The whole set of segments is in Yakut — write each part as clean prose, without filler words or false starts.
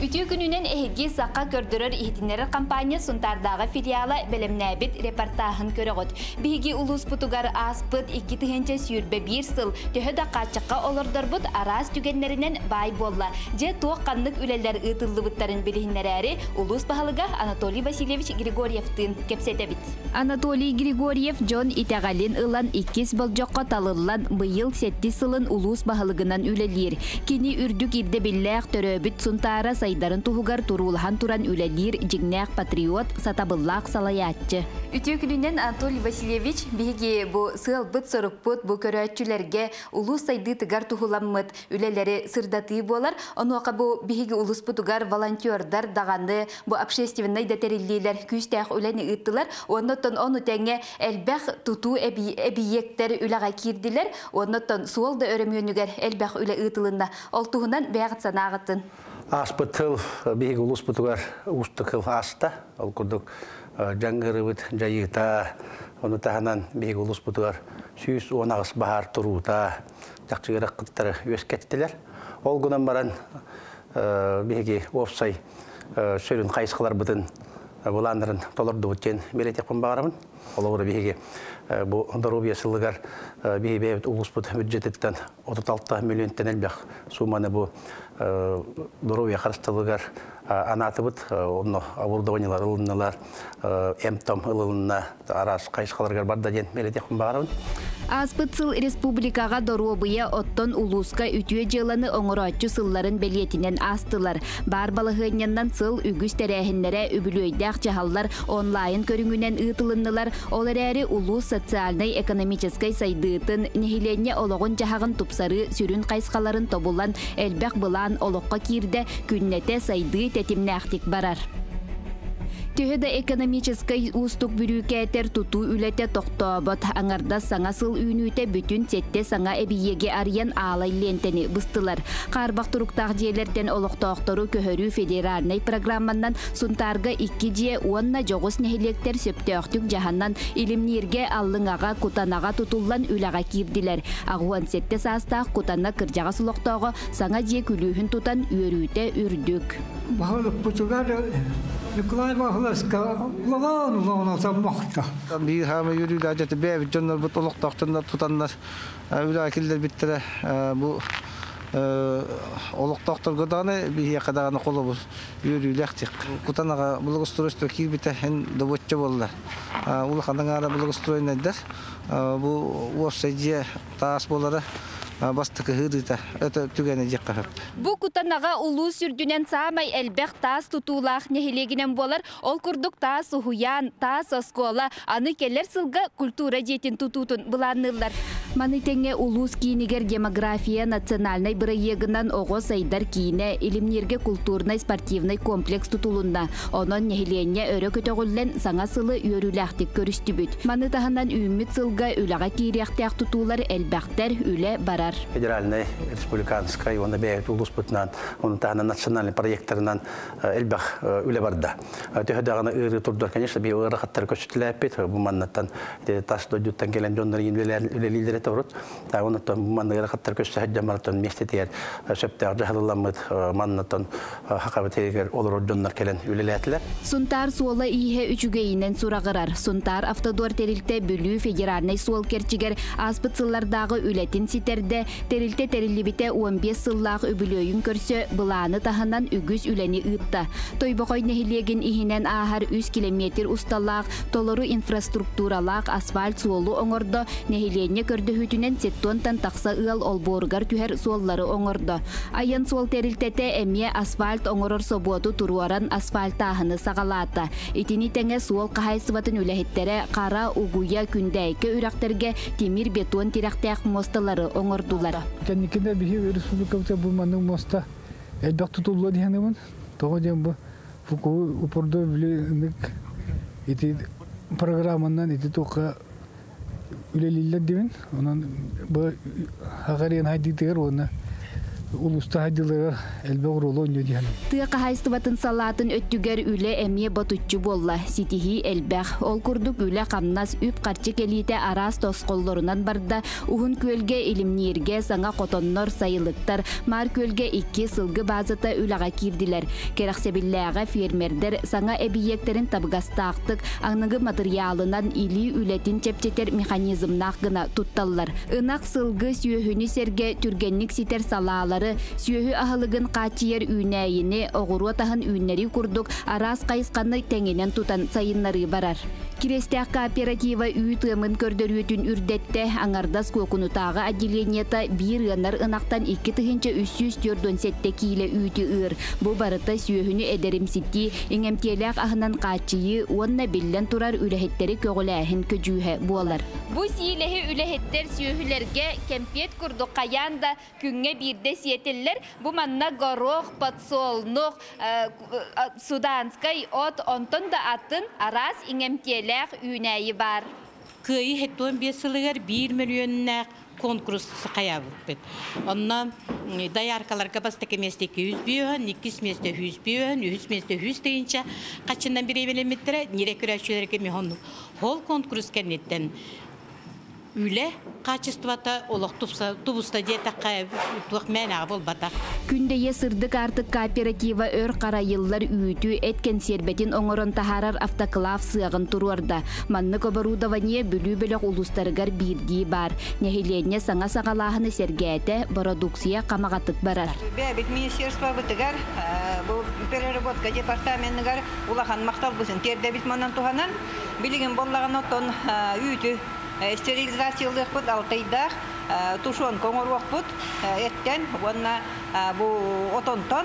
Үтүө күнүнэн эһиги Саха көрдөрөр иһитиннэрэр компания Сунтаардааҕы филиала бэлэмнээбит репортааһын көрөҕүт. Биһиги улууспутугар ааспыт 2021 сыл төһө да хааччахха олордорбут араас түгэннэринэн баай буолла. Дьэ туох ханнык үлэлэр ыытыллыбыттарын билиһиннэрээри улуус баһылыга Анатолий Васильевич Григорьевтыын кэпсэтэбит. Анатолий Григорьев дьон итэҕэлин ылан иккис болдьоххо талыллан быйыл сэттис сылын улуус баһылыгынан үлэлиир. Кини үрдүк ирдэбиллээх төрөөбүт Сунтаара сайдарын туһугар туруулаһан туран үлэлиир дьиҥнээх патриот, сатабыллаах салайааччы. Үтүө күнүнэн, Анатолий Васильевич, биһиги бу сыалбыт-сорукпут бу көрөөччүлэргэ улуус сайдыытыгар туһуламмыт үлэлэри сырдатыы буолар. Онуоха бу биһиги улууспутугар волонтердар даҕаны бу общественнай да тэриллиилэр күүстээх үлэни ыыттылар. Оннуттан ону тэҥэ элбэх тутуу эбийиэктэр үлэҕэ киирдилэр. Оннуттан суол да өрөмүөнүгэр элбэх үлэ ыытылынна. Ол туһунан бэйэҕит санааҕытын. Ааспыт сыл биһиги улууспутугар уустук сыл ааста. Ол курдук дьаҥ дьайыыта, ону таһынан биһиги улууспутугар 118 баһаар туруута, чахчыгырах кыттары үөскэттилэр. Ол гынан баран биһиги уопсай сүрүн хайысхаларбытын былааннарын толордубут диэн билетекпин баарабын. Олоҕура биһиги бу здоровье сылыгар биһи бэйэбит улууспут бюджетиттен 36 миллионтан элбэх сумманы бу здоровье харысталыгар анаатыбыт, онно оборудованиелар ылыннылар, эмтом ылылынна, араас хайысхаларгар барда диэн билетекпин баарабын. Ааспыт сыл республикаҕа доруобуйа, оттон улууска үтүө дьыаланы оҥорооччу сылларын бэлиэтинэн аастылар. Баар балаһыанньаннан сыл үгүс тэрээһиннэрэ, үбүлүөйдээх дьаһаллар онлайн көрүҥүнэн ыытылыннылар. Ол эрээри улуус социальнай-экономическай сайдыытын, нэһилиэнньэ олоҕун-дьаһаҕын тупсарыы сүрүн хайысхаларын тобулан элбэх былаан олоххо киирдэ, күннэтэ сайдыы тэтимнээхтик барар. Төһө да экономическай уустук бүрүүкээтэр тутуу үлэтэ тохтообот. Аңарда саҥа сыл үүнүүтэ бүтүн сетте саҥа эбийиэги арыйан аалай лиэнтэни быстылар. Хаарбах туруктаах дьиэлэртэн олохтоохтору көһөрүү федеральнай программаннан Сунтаарга икки дьиэ уонна дьоҕус нэһилиэктэр сөптөөхтүк дьаһанан Илимнииргэ, Аллыҥаҕа, Кутанаҕа тутуллан үлэҕэ киирдилэр. 87 саастаах Кутана кырдьаҕас олохтооҕо саҥа дьиэ күлүүһүн тутан үөрүүтэ үрдүк. Баһылыкпытыгар Николай Баһыласка улахан улахан махта. Биир хаама юрүүлээ жаты бэйэбит дьоннорбут олохтоохтоннор тутаннар үлэҕэ киллэрбиттэрэ бу олохтоохторго даҕаны биһиэхэ даҕаны холобур үөрүүлээх Кутанаҕа благоустройство киирбитэ эн добуочча буолла. Улахан аҥаара благоустройнайдар бу уопсай дьиэ таас буолара бастакы ыһыырыыта это түгэнэ диэххэ сөп. Бу Кутанаҕа улуус үрдүнэн саамай элбэх таас тутуулаах нэһилиэгинэн буолар. Ол курдук таас уһуйаан, таас оскуола, аны келер сылга культура дьиэтин тутуутун былаанныыллар. Маны тэҥэ улуус киинигэр демография национальнай бырайыагынан оҕо сайдар киинэ, Илимнииргэ культурнай спортивнай комплекс тутулунна. Онон нэһилиэнньэ өрө көтөҕүллэн саҥа сылы үөрүүлээхтик көрүстүбүт. Маны таһынан үүммүт сылга үлэҕэ киириэхтээх тутуулар элбэхтэр, үлэ барар. Федеральнай, республиканскай уонна бэйэбит улууспутунан, онон таһынан национальный проекттарынан элбэх үлэ барда. Төһө даҕаны ыарыы турдар, конечно, би ыарахаттары көрсүтүлээппит. Бу маннаттан тас дойдуттан кэлэн дьоннор үлэлиилэре торут. Та онуттан бу манна ыарахаттар көрсө сылдьан барытын местетигэр сөптөөх дьаһалыламмыт маннаттан хакабыт олорор дьоннор кэлэн үлэлээтилэр. Сунтаар суола ииһэ үчүгэйинэн сураҕырар. Сунтаар автодор тэрилтэ Бүлүү федеральнай суол кэрчигэр ааспыт сыллардааҕы үлэтин ситэрдэ, тэрилтэ тэриллибитэ 15 сыллаах үбүлүөйүн көрсө былааны таһынан үгүс үлэни ыытта. Тойбохой нэһилиэгин иһинэн ааһар 3 километр усталаах толору инфраструктуралаах асфальт суолу оҥордо, нэһилиэнньэ көрдөһүүтүнэн сеттуонтан тахса ыал олбуоругар түһэр суоллары оҥордо. Айан суол тэрилтэтэ эмиэ асфальт оҥорор собуоту туруоран асфальтааһыны саҕалаата. Итини тэҥэ суол хаһаайыстыбатын үлэһиттэрэ Хара, Угуйа, Күндээйкэ үрэхтэргэ тимир бетон тирэхтээх муосталары оҥордулар. Кэнникинэ биһи республикабыта бу маннык муоста элбэх тутуллуо диһэнибин. Тоҕо диэн бу Фуку упордо били ити программанан ити туохха үлэлииллэр дибин. Онон бу хагариан хайдыытыгар уонна Улууста хайдылыгар элбэх оруолу оонньуо диэн. Тыа хаһаайыстыбатын салаатын өттүгэр үлэ эмиэ ботуччу буолла. Ситиһии элбэх. Ол курдук үлэ-хамнас, үп-харчы кэлиитэ араас тосхоллорунан барда. Уһун Күөлгэ, Илимнииргэ саҥа хотоннор, сайылыктар, Маар Күөлгэ икки сылгы базата үлэҕэ киирдилэр. Кэрэхсэбиллээҕэ фермердэр саҥа эбийиэктэрин табыгастаахтык, аныгы матырыйаалынан илии үлэтин чэпчэтэр механизмнаах гына тутталлар. Ынах, сылгы, сүөһүнү сэргэ түргэнник ситэр салаалары, сүөһү аһылыгын хааччыйар үүнээйини, оҕуруот аһын үүннэрии курдук араас хайысханы тэҥинэн тутан сайыннарыы барар. Кириэстээх кооператива үүт ыамын көрдөрүүтүн үрдэттэ, аҥардас Куокунутааҕы отделениета биир ыанар ынахтан 2347 киилэ үүтү ыыр. Бу барыта сүөһүнү эдэримситии, иҥэмтиэлээх аһынан хааччыйыы уонна биллэн турар үлэһиттэри көҕүлээһин көдьүүһэ буолар. Бу сиилэһи үлэһиттэр сүөһүлэргэ кэмпиэт курдук хайаан да күҥҥэ биирдэ сиэтиллэр. Бу манна горох, подсолнух, суданскай от, онтон да атын араас иҥэмтиэлээх үүнээйи баар. Кыайыы 75 сылыгар 1 мөлүйүөннээх конкурс хайаабыппыт. Онно дояркаларга бастакы миэстэ 200 бүөһөн, иккис миэстэ 100 бүөһөн, үһүс миэстэ 100 тыһыынча хаччынан бириэмэлэммиттэрэ, ньирэ көрөөччүлэргэ миһон хол конкурс кэнниттэн үлэ качествота олох тубуста диэтэххэ туох мээнэҕэ буолбатах. Күндэйэ сырдык аартык кооператива өр харайыллар үүтү, эт кэнсиэрбэтин оҥорон таһаарар автоклав сыаҕын туруорда. Маннык оборудование Бүлүү бөлөх улуустарыгар биирдии баар. Нэһилиэнньэ саҥа саҕалааһыны сэргээтэ, бородууксуйа хамаҕатык барар. Бэйэбит министерствобытыгар, бу переработка департаменыгар улахан махталбытын тиэрдэбит манан туһанан. Билигин буоллаҕына оттон үүтү стерилизациялыахпыт алтайдаах тушенка оҥоруохпут эттэн уонна бу отонтон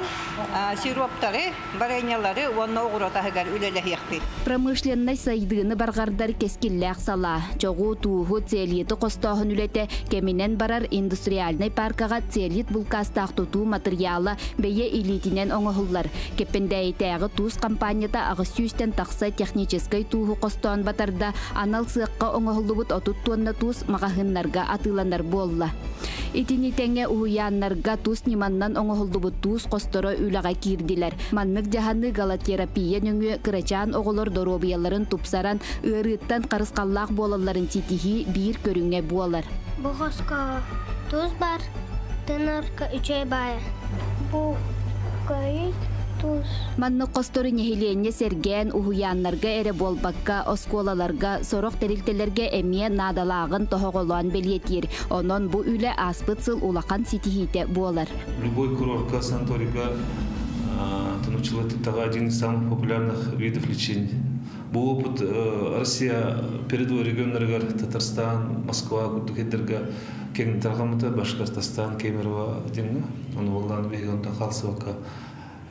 сироптары, вареньялары уонна оҕуруот аһыгар үлэлэһиэхпит. Промышленнай сайдыыны барҕардар кэскиллээх салаа. Чоҕу, тууһу, цеолиты хостооһун үлэтэ кэминэн барар индустриальнай паркаҕа цеолит булкаастаах тутуу матырыйаала бэйэ илиитинэн оҥоһуллар. Кэппэндээйитээҕи туус хампаанньата 800-тэн тахса техническэй тууһу хостоон батарда, анал сыахха оҥоһуллубут 30 туонна туус маҕаһыыннарга атыыланар буолла. Итини тэҥэ уһуйааннарга тус ньыманнан оҥоһуллубут туус хосторо үлэҕэ киирдилэр. Маннык дьаһаныы галотерапия нөҥүө кырачаан оҕолор доруобуйаларын тупсаран, ыарыыттан харысхаллаах буолалларын ситиһии биир көрүҥэ буолар. Бу хоско туус бар, тынарка үчүгэй баайа. Бу көй туус. Маннык хостору нэһилиэнньэ сэргээн уһуйааннарга эрэ буолбакка, оскуолаларга, сорох тэрилтэлэргэ эмиэ наадалааҕын тоһоҕолоон бэлиэтиир. Онон бу үлэ ааспыт сыл улахан ситиһиитэ буолар. Любой курортка, санаторийга тынуччалар один из самых популярных видов лечения. Бу опыт Россия передовой регионнарыгар Татарстан, Москва курдук сирдэргэ киэҥ тарҕаммыта, Башкортостан, Кемерово диэҥҥэ. Ону буоллаан биһиги онтон хаалсыбакка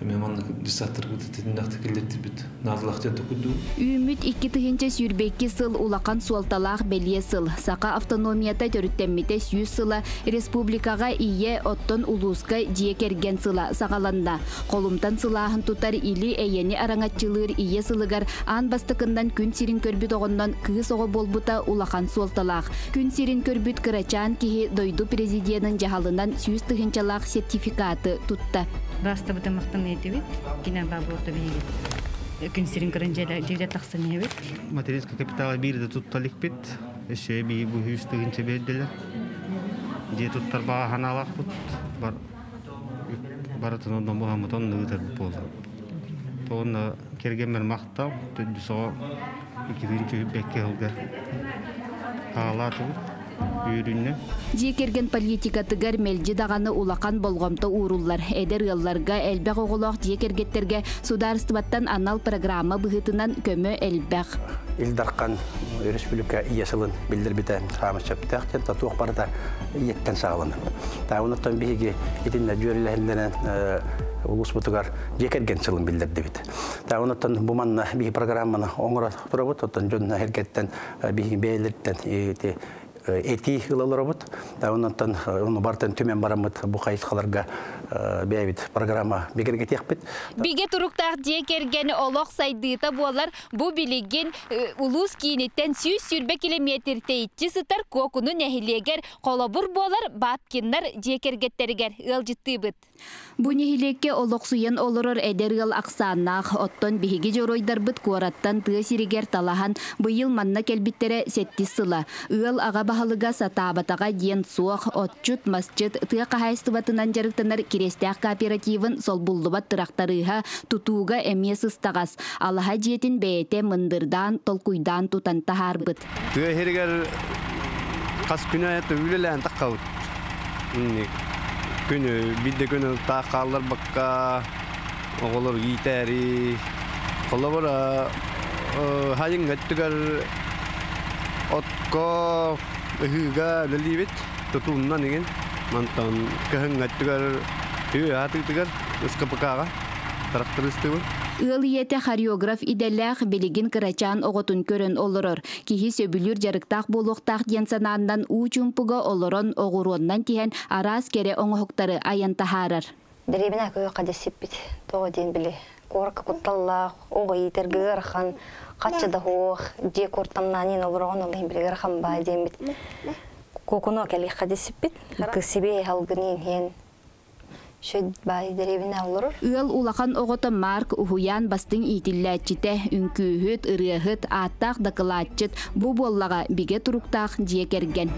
эмиэ маннык десанттарбыт итиннэхтик киллэрдибит. Наадалаах диэн токуйдуу. Үүммүт 2022 сыл улахан суолталаах бэлиэ сыл. Саха автономията төрүттэммитэ 100 сыла, республикаҕа Ийэ, оттон улууска Дьиэ кэргэн сыла саҕаланна. Холумтан сылааһын тутар или эйэни араҥаччылыыр Ийэ сылыгар аан бастакыннан күн сирин көрбүт оҕоннон кыыс оҕо буолбута улахан суолталаах. Күн сирин көрбүт кырачаан киһи дойду президенин дьаһалынан 100 тыһыынчалаах сертификаты тутта. Бастабыта махтан этибит, кине бабуота биһиги күн сирин көрөн дьиэлэ тахсан иһэбит. Материнский капитала биир да тутталикпит, өссө эбии бу 100 тыһыынча биэрдилэр. Дьиэ туттар баҕа санаалаахпыт, бар барытын онно буһаммыт онно ыытарбыт буолла. Уонна кэргэммэр махтал, төрдүс оҕо иккитин бэккэ сылга хаалаатыбыт үөрүүннэ. Дьиэ кэргэн политикатыгар мэлдьи даҕаны улахан болҕомто ууруллар. Эдэр ыалларга, элбэх оҕолоох дьиэ кэргэттэргэ судаарыстыбаттан анал программа быһыытынан көмө элбэх. Ил Дархан Өрөспүүбүлүкэ Ийэ сылын биллэрбитэ саамай сөптөөх диэн туох барыта ийэттэн саҕаланар. Онуттан биһиги итиннэ дьүөрэлэһиннэрэн улууспутугар дьиэ кэргэн сылын биллэрдибит. Онуттан бу манна биһи программаны оҥоро турабыт, оттон дьон эргэттэн биһиги бэйэлэриттэн этии ылаларабыт. Онуттан ону бартан түмэн бараммыт бу хайысхаларга бэйэбит программа бигэргэтиэхпит. Бигэ туруктаах дьиэ кэргэн олох сайдыыта буолар. Бу билигин улуус кииниттэн 120 километр тэйиччи сытар Куокуну нэһилиэгэр холобур буолар Бабкиннар дьиэ кэргэттэригэр ыалдьыттыыбыт. Бу нэһилиэккэ олохсуйан олорор эдэр ыал ахсааннаах, оттон биһиги дьоруойдарбыт куораттан тыа сиригэр талаһан быйыл манна кэлбиттэрэ сэттис сыла. Ыал аҕа баһылыга сатаабатаҕа диэн суох, отчут, масчыт, тыа хаһаайыстыбатынан дьарыктанар Кириэстээх кооперативын солбуллубат тырахтарыыһа, тутууга эмиэ сыстаҕас. Алаһа дьиэтин бэйэтэ мындырдаан, толкуйдаан тутан таһаарбыт. Тыа сиригэр хас күнэ үлэлээн таххабыт. Күнү, биирдэ күнү таах хаалларбакка оҕолор иитээри, холобур хайыҥ өттүгэр отко ыһыыга үлэлиибит, тутууннан игин, мантан кыһыҥ өттүгэр түү аатыытыгар СКПК-ҕа трактористыбын. Ыал ийэтэ хореограф идэлээх, билигин кырачаан оҕотун көрөн олорор. Киһи сөбүлүүр дьарыктаах буолуохтаах диэн санааннан уу чуумпуга олорон оҕуруоннан тиһэн араас кэрэ оҥоһуктары айан таһаарар. Дэриэбинэ көйө десиппит. Тоҕо диэн били куоракка кутталлаах, оҕо иитэргэ ыарахан, хаччы да суох, дьиэ куортамнаанин олороҕун ол иһин били ыарахан баа диэммит. Куокуну кэлиэххэ десиппит. Кысибе халгынын иһэн шөд баай дэриэбинэ олорор. Ыал улахан оҕото Марк уһуйаан бастыҥ иитиллээччитэ, үҥкүүһүт, ырыаһыт, ааттаах дакылаатчыт, бу буоллаҕа бигэ туруктаах дьиэ кэргэн.